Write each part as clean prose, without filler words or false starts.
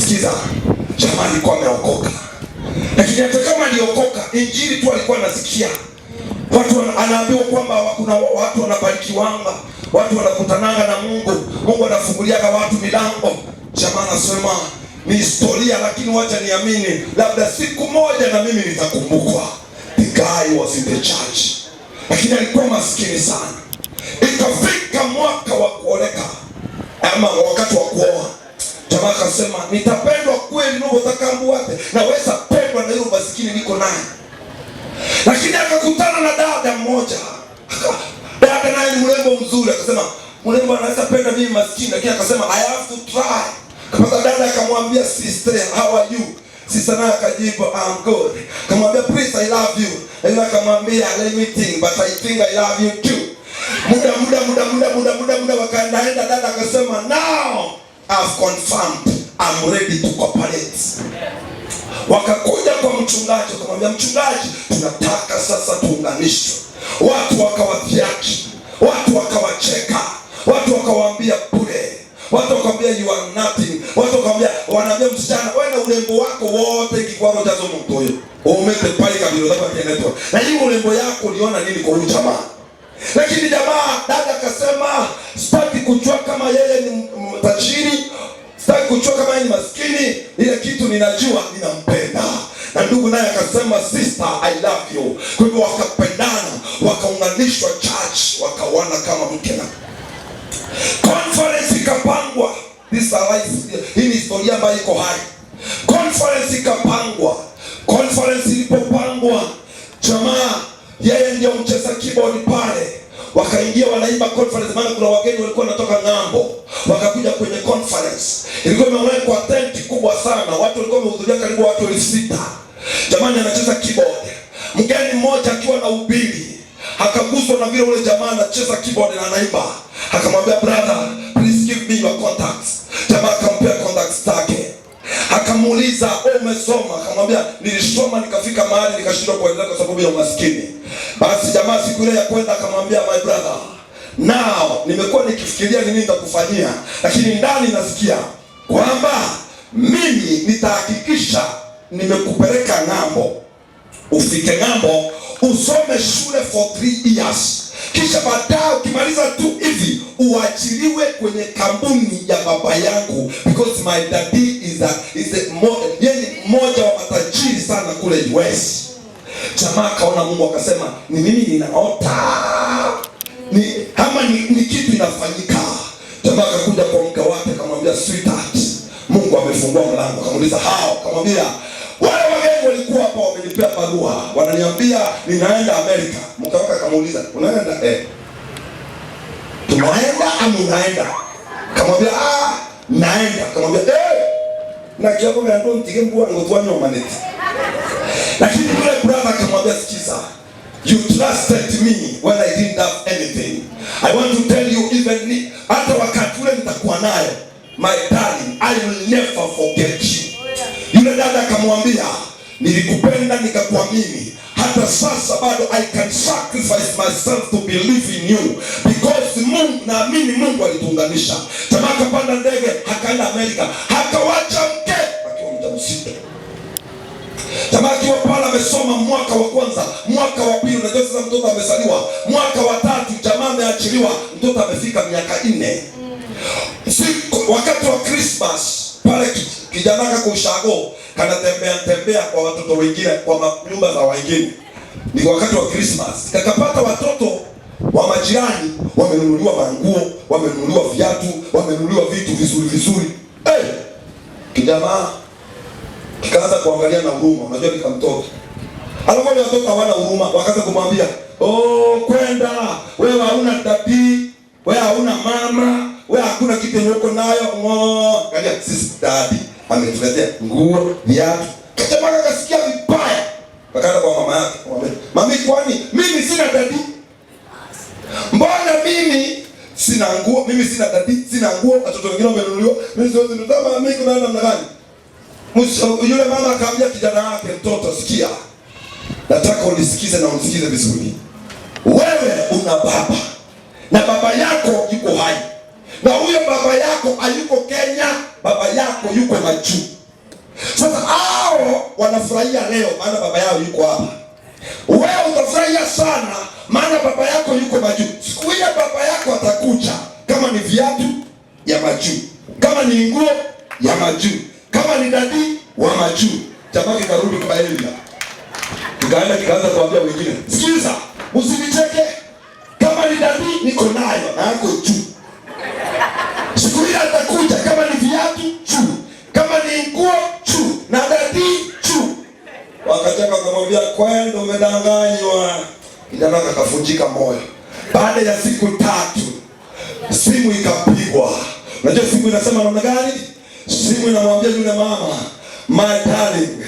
Sikiza, jamaa alikuwa ameokoka, lakini hata kama aliokoka, injili tu alikuwa anasikia watu anaambiwa kwamba kuna watu wanabarikiwanga, watu wanakutananga na Mungu, Mungu anafunguliaga watu milango. Jamaa anasema ni historia, lakini wacha niamini, labda siku moja na mimi nitakumbukwa. The guy was in the church, lakini alikuwa maskini sana. Ikafika mwaka wa kuoleka ama wakati wa kuoa, jamaa akasema, nitapendwa kweli nuvyotakambuwate, naweza pendwa na hiyo maskini niko naye. Lakini akakutana na dada mmoja. Dada naye ni mrembo mzuri, akasema mrembo anaweza penda mimi maskini, lakini akasema, "I have to try." Akapata dada akamwambia, "Sister, how are you?" Sister naye akajibu, "I'm good." Akamwambia, "Please, I love you." Na akamwambia, "Let me think, but I think I love you too." Muda muda muda muda muda muda muda wakaendaenda, dada akasema, "Now I've confirmed, I'm ready to cooperate." Wakakuja kwa mchungaji, wakamwambia, "Mchungaji, tunataka sasa tuunganishwe." Watu wakawadhihaki, watu wakawacheka, watu wakawaambia bure, watu wakamwambia, "You are nothing." Watu wakamwambia, wanaambia msichana, "Wewe na urembo wako wote kikwaro chazo mtu huyo umete pale kabila zako kienetwa na hii urembo yako, uliona nini kwa huyu jamaa?" Lakini jamaa, dada akasema, "Sitaki kujua kama yeye ni tajiri, sitaki kujua kama yeye ni maskini, ile kitu ninajua ninampenda." Na ndugu naye akasema, "Sister, I love you." Kwa hivyo wakapendana, wakaunganishwa church, wakaoana kama mke na conference ikapangwa. This is a life, hii ni historia ambayo iko hai. Conference ikapangwa. Conference ilipopangwa, jamaa yeye ndio mcheza keyboard pale, wakaingia wanaimba conference, maana kuna wageni walikuwa wanatoka ng'ambo, wakakuja kwenye conference. Ilikuwa imewekwa tenti kubwa sana, watu walikuwa wamehudhuria karibu watu 6,000. Jamani, anacheza keyboard, mgeni mmoja akiwa na ubiri akaguswa na vile ule jamaa anacheza keyboard na anaimba, akamwambia, "Brother, please give me your contacts." Jamaa akampea contacts zake, akamuuliza, "Oh, umesoma?" Akamwambia, "Nilisoma nikafika mahali nikashindwa kuendelea kwa sababu ya umaskini." Basi jamaa siku ile ya kwenda akamwambia, "My brother, now nimekuwa nikifikiria nini nitakufanyia, lakini ndani nasikia kwamba mimi nitahakikisha nimekupeleka ng'ambo, ufike ng'ambo usome shule for 3 years, kisha baadaye ukimaliza tu hivi uachiliwe kwenye kampuni ya baba yangu, because my daddy yeye ni mmoja wa matajiri sana kule US." Jamaa akaona Mungu akasema, "Ni mimi ninaota ni ama ni kitu inafanyika?" Jamaa akakuja kwa mke wake akamwambia, "Sweetheart, Mungu amefungua mlango." Akamuuliza, "How?" Akamwambia, "Wale wageni walikuwa hapa wamenipea barua, wananiambia ninaenda Amerika." Mke wake akamuuliza, "Unaenda?" "Eh." "Tunaenda ama unaenda?" Akamwambia, "Ah, naenda." Akamwambia, "Eh, na kiapo vya ndo ntige mbwa twanyomaneti." Lakini yule brother akamwambia, "Sikiza, you trusted me when I didn't have anything. I want to tell you, even hata wakati ule nitakuwa nayo, my darling, I will never forget you." Yule dada akamwambia, "Nilikupenda nikakuamini, hata sasa bado I can sacrifice myself to believe in you because Mungu, naamini Mungu alituunganisha." Jamaa akapanda ndege akaenda Amerika, akawacha mke akiwa mjamzito. Jamaa akiwa pale amesoma mwaka wa kwanza, mwaka wa pili, unajua sasa mtoto amezaliwa. Mwaka wa tatu jamaa ameachiliwa, mtoto amefika miaka 4. Siku wakati wa Christmas pale kijana kako ushago kanatembea tembea kwa watoto wengine, kwa nyumba za wengine. Ni wakati wa Christmas, kakapata watoto wa majirani wamenunuliwa manguo, wamenunuliwa viatu, wamenunuliwa vitu vizuri vizuri. Hey, kijamaa kikaanza kuangalia na huruma, unajua ni mtoto. Alafu wale watoto hawana huruma, wakaanza kumwambia, "Oh, kwenda wewe, hauna daddy, wewe hauna mama, wewe hakuna kitu yenye uko nayo. Ngo, angalia sisi daddy ametuletea nguo, viatu." Kajamaa akasikia vibaya. Akaenda kwa mama yake, akamwambia, "Mami, kwani mimi sina daddy? Mbona mimi sina nguo, mimi sina daddy, sina nguo, watoto wengine wamenunuliwa, mimi siwezi nutama, mimi kuna namna gani?" Yule mama akaambia kijana wake, "Mtoto, sikia, nataka unisikize na unisikize vizuri. Wewe una baba na baba yako yuko hai, na huyo baba yako hayuko Kenya." Baba yako yuko majuu. Sasa hao wanafurahia leo, maana baba yao yuko hapa. Wewe utafurahia sana, maana baba yako yuko majuu. Siku ile baba yako atakuja, kama ni viatu ya majuu, kama ni nguo ya majuu, kama ni daddy wa majuu. Jamaa kikarudi kwa Elia, kikaenda kikaanza kuambia wengine, sikiza, usinicheke, kama ni daddy niko nayo na yako juu. Siku ile atakuja, kama ni viatu juu, kama ni nguo juu, na daddy juu. Wakacheka wakamwambia, kwenda umedanganywa. Kijana akavunjika moyo. Baada ya siku 3 simu ikapigwa. Unajua simu inasema namna gani? Simu inamwambia yule mama, my darling,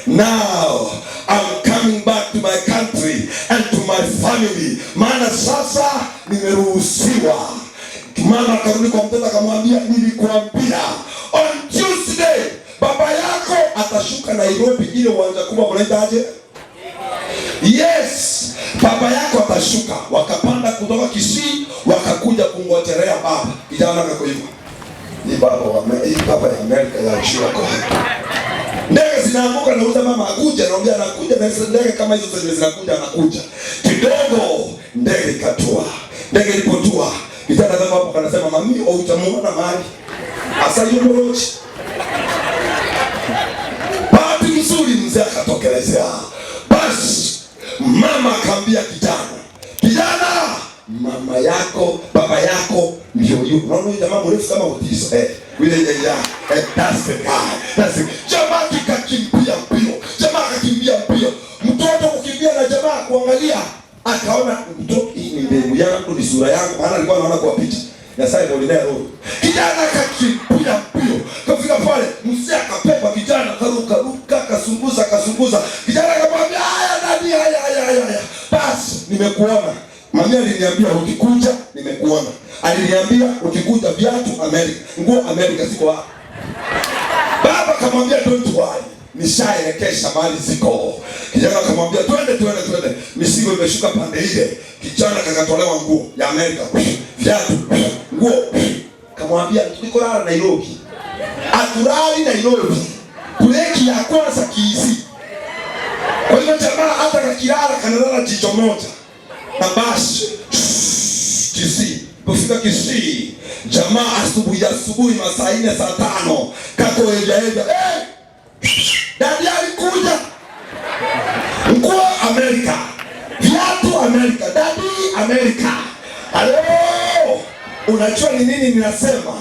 now I'm coming back to my country and to my family, maana sasa nimeruhusiwa. Mama akarudi kwa mtoto akamwambia, nilikuambia on Tuesday baba yako atashuka Nairobi, ile uwanja kubwa mnaitaje? Yes, baba yako atashuka. Wakapanda kutoka Kisii wakakuja kungojelea baba. Kijana akakuiva. Hii baba wa hii baba ya Amerika ya juu yako. Ndege zinaanguka na uza mama akuja, naambia anakuja, na hizo ndege kama hizo zenye zinakuja anakuja. Kidogo ndege ikatua. Ndege ilipotua, kijana kama hapo kanasema, mami, utamuona mahali. Asa yumorochi. Bahati nzuri mzee akatokelezea. Basi mama akaambia kijana, kijana, mama yako, baba yako ndio yuko. Unaona huyu jamaa mrefu kama Otiso, yule ya, that's the guy. That's the jamaa kikakimbia mbio. Jamaa akakimbia mbio. Mtoto kukimbia na jamaa kuangalia, akaona mtoto, hii ni mbegu yangu, ni sura yangu, maana alikuwa anaona kwa picha. Nyasaye ndio roho. Kijana akakimbia mbio. Kafika pale, mzee akapepa kijana, karuka ruka, kasunguza kasunguza. Kijana akamwambia, haya daddy, haya haya haya haya. Basi nimekuona. Mami aliniambia ukikuja nimekuona. Aliniambia ukikuja viatu Amerika, nguo Amerika ziko hapa. Baba akamwambia don't worry, nishaelekesha mali ziko. Kijana akamwambia twende twende twende. Mizigo imeshuka pande ile. Kijana kakatolewa nguo ya Amerika, viatu, nguo. Kamwambia tulikolala Nairobi. Atulali Nairobi. Breki ya kwanza Kisii. Kwa hivyo jamaa hata kakilala kanalala jicho moja. Na basi Kisii. Kufika Kisii, jamaa asubuhi asubuhi masaa 4 saa 5 kako eja eja. Daddy alikuja. Nguo Amerika, viatu Amerika, daddy Amerika. Halo, unajua ni nini ninasema?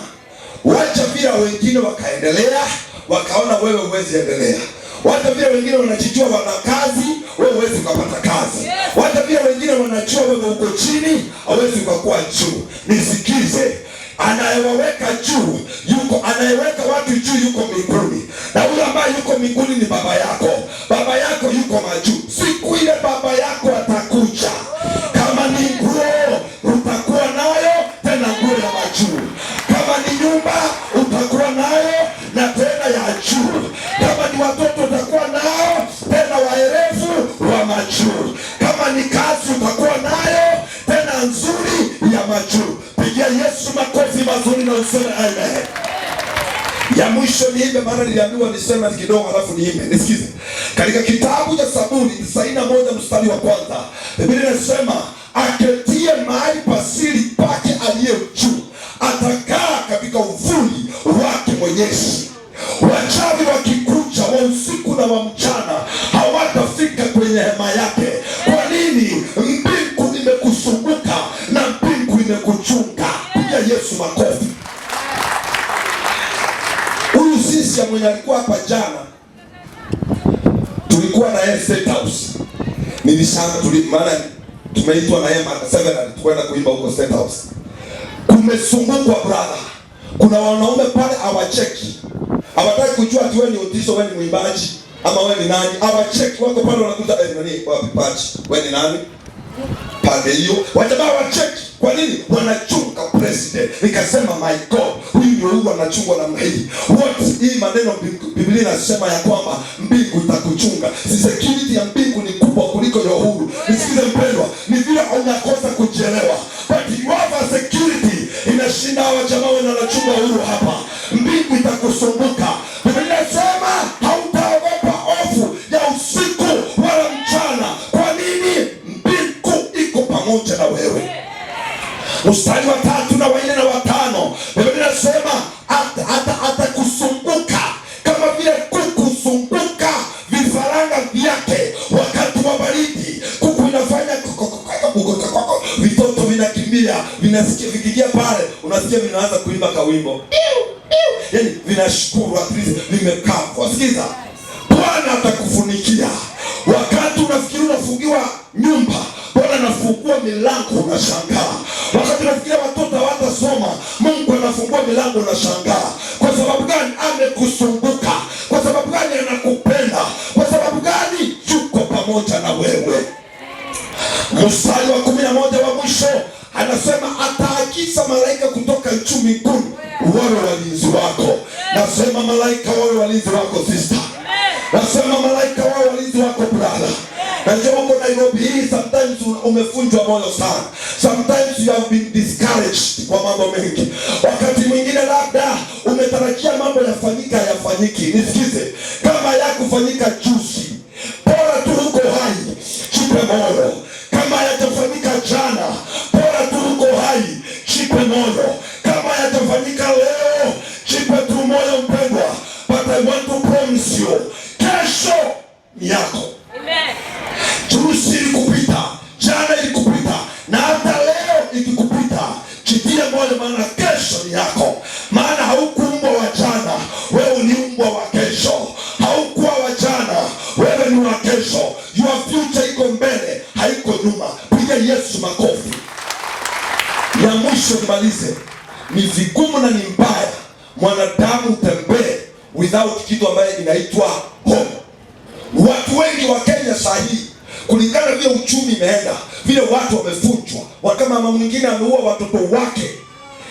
Wacha vile wengine wakaendelea, wakaona wewe huwezi endelea. Wacha vile wengine wanajijua wana kazi, wewe huwezi ukapata kazi. Wacha vile wengine wanajua wewe uko chini, hauwezi ukakuwa juu. Nisikize, anayewaweka juu yuko, anayeweka watu juu yuko mbinguni, na huyo ambaye yuko mbinguni ni baba yako. Baba yako yuko majuu. Siku ile baba yako atakuja, kama ni nguo utakuwa nayo, tena nguo ya majuu. Kama ni nyumba utakuwa nayo, na tena ya juu. Kama ni watoto utakuwa nao, tena waerevu wa majuu. Kama ni kazi utakuwa nayo, tena nzuri ya majuu. Pigia Yesu makofi mazuri na useme amen. Ya mwisho niimbe, maana niliambiwa niseme kidogo alafu niimbe. Nisikize. Katika kitabu cha Zaburi 91 mstari wa kwanza, Biblia inasema aketie mahali pasiri pake aliye juu atakaa katika uvuli wake Mwenyezi. Wachawi wakikuja wa usiku na wa mchana hawatafika kwenye hema yake. Kwa nini? Mbingu imekuzunguka na mbingu imekuchunga. Piga Yesu makofi. Huyu sisi mwenye alikuwa hapa jana, tulikuwa na yeye State House. Nilishanga tuli, maana tumeitwa na yeye seminary tukwenda kuimba huko State House. Kumezungukwa brother. Kuna wanaume pale hawacheki. Hawataki kujua ati wewe ni Otiso, wewe ni mwimbaji ama wewe ni nani. Hawacheki, wako pale wanakuta nani wapi pachi? Wewe ni nani? Pande hiyo. Wajamaa hawacheki. Kwa nini? Wanachunga president. Nikasema my God, huyu ndio huyu anachungwa namna hii. What hii maneno Biblia inasema ya kwamba mbingu itakuchunga. Si security ya mbingu ni kubwa kuliko ya uhuru. Nisikize mpendwa, ni vile unakosa kujielewa. But you have a security inashinda hawa jamaa wenye wanachunga uhuru hapa. Mbingu itakuchunga. Vinasikia vikiingia pale, unasikia vinaanza kuimba kawimbo, yaani vinashukuru, at least vimecover. Sikiza, Bwana atakufunikia wakati unafikiri unafungiwa nyumba, Bwana anafungua milango, unashangaa. Wakati unafikiria watoto hawatasoma, Mungu anafungua milango, unashangaa. Kwa sababu gani? Amekuzunguka. Kwa sababu gani? Anakupenda. Kwa sababu gani? Yuko pamoja na wewe. Mstari wa 11 wa mwisho anasema ataagiza malaika kutoka juu mbinguni wawe walinzi wako. Nasema malaika wawe walinzi wako, sister. Nasema malaika wawe walinzi wako, brother. Najua huko Nairobi hii sometimes umevunjwa moyo sana. Sometimes you have been discouraged kwa mambo mengi. Wakati mwingine labda umetarajia mambo yafanyika, hayafanyiki. Nisikize, kama yakufanyika juzi, bora tu uko hai, jipe moyo. Kama yatafanyika jana, bora tu uko hai, jipe moyo. Kama yatafanyika leo, jipe tu moyo mpendwa. But I want to promise you, kesho ni yako. Amen. Juzi ilikupita, jana ilikupita, na hata leo ikikupita, jitie moyo, maana kesho ni yako. Maana haukuumbwa wa jana, wewe uliumbwa wa kesho. Haukuwa wa jana, wewe ni wa kesho. Your future iko mbele, haiko nyuma. Piga Yesu makofi. Ya mwisho nimalize, ni vigumu na ni mbaya mwanadamu utembee without kitu ambaye inaitwa hope. Watu wengi wa Kenya saa hii, kulingana vile uchumi imeenda, vile watu wamevunjwa, kama mama mwingine ameua watoto wake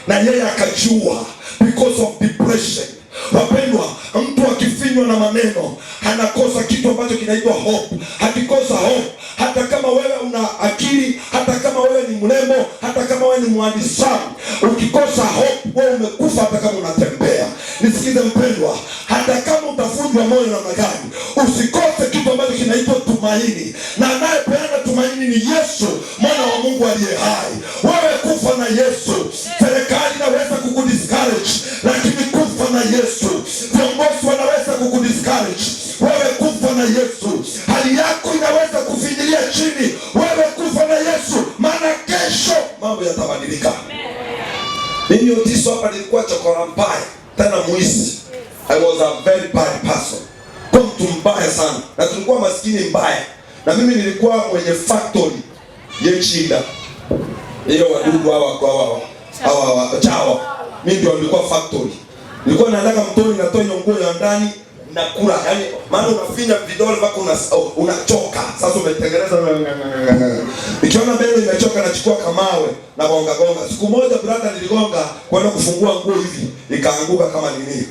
na yeye akajiua because of depression. Wapendwa, mtu akifinywa na maneno anakosa kitu ambacho kinaitwa hope. Akikosa hope, hata kama wewe una akili, hata kama wewe ni mrembo, hata kama wewe ni mwandisamu, ukikosa hope, wewe umekufa, hata kama unatembea. Nisikize mpendwa, hata kama utavunjwa moyo namna gani, usikose kitu ambacho kinaitwa tumaini, na anayepeana tumaini ni Yesu, mwana wa Mungu aliye hai. Wewe kufa na Yesu. Serikali inaweza kukudiscourage, lakini kufa na Yesu. Viongozi wanaweza kukudiscourage, wewe kufa na Yesu. Hali yako inaweza kufinyilia chini, wewe kufa na Yesu, maana kesho mambo yatabadilika. Mimi Otiso hapa nilikuwa chokora mbaya, tena mwizi. I was a very bad person, kwa mtu mbaya sana, na tulikuwa maskini mbaya, na mimi nilikuwa mwenye factory yechinda hiyo wadudu hawa kwa hawa hawa chawa. Mimi ndio nilikuwa factory, nilikuwa naandaka mtoni, natoa hiyo nguo ya ndani nakula, yani maana unafinya vidole mpaka unachoka. Sasa umetengeneza, nikiona meno imechoka nachukua kamawe na gonga gonga. Siku moja brother, niligonga kwenda kufungua nguo hivi ikaanguka kama nini,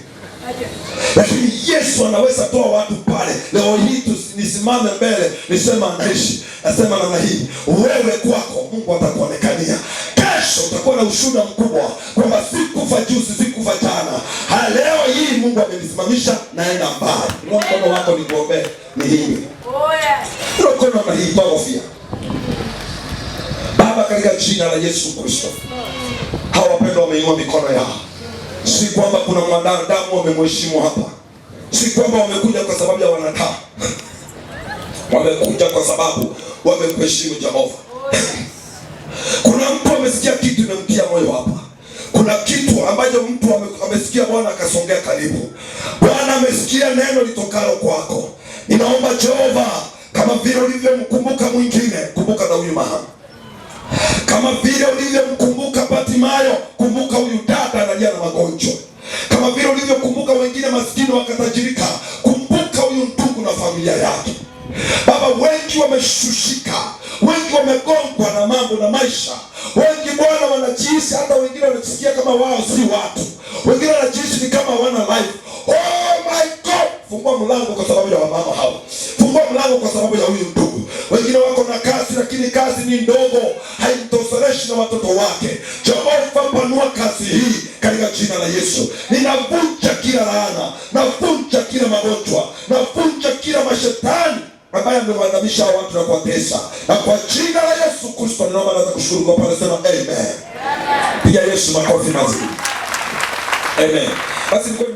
lakini Yesu anaweza toa watu pale. Leo hii nisimame mbele nisema anaishi, nasema namna hii, wewe kwako Mungu atakuonekania. Kesho utakuwa na ushuhuda mkubwa kwamba sikufa juzi, sikufa jana. Haya, leo hii Mungu amenisimamisha, naenda mbali. Inua mkono wako nikuombee, ni hili Oh, yes. Inua mkono namna hii, toa kofia. Baba, katika jina la Yesu Kristo, hawa wapendwa wameinua mikono yao, si kwamba kuna mwanadamu wamemheshimu hapa, si kwamba wamekuja kwa sababu ya wanadamu, wamekuja kwa sababu wamekuheshimu Jehova. Kuna mtu amesikia kitu imemtia moyo hapa. Kuna kitu ambacho mtu amesikia Bwana akasongea karibu. Bwana amesikia neno litokalo kwako. Ninaomba Jehova, kama vile ulivyomkumbuka mwingine, kumbuka na huyu mama. Kama vile ulivyomkumbuka Batimayo, kumbuka huyu dada analia na magonjwa. Kama vile ulivyokumbuka wengine maskini wakatajirika, kumbuka huyu ndugu na familia yake. Baba, wengi wameshushika, wengi wamegongwa na mambo na maisha. Wengi Bwana wanajihisi, hata wengine wanajisikia kama wao si watu, wengine wanajihisi ni kama hawana life. Oh my God, fungua mlango kwa sababu ya wamama hawa, fungua mlango kwa sababu ya huyu ndugu. Wengine wako na kazi, lakini kazi ni ndogo, haimtosereshi na watoto wake. Jehova, panua kazi hii katika jina la Yesu. Ninavunja kila laana, navunja kila magonjwa, navunja kila mashetani ambaye amewaandamisha hao watu na kuwatesa, na kwa jina la Yesu Kristo ninaomba naweza kushukuru kwa pale, sema amen. Piga Yesu makofi mazuri. Amen. Basi nilikuwa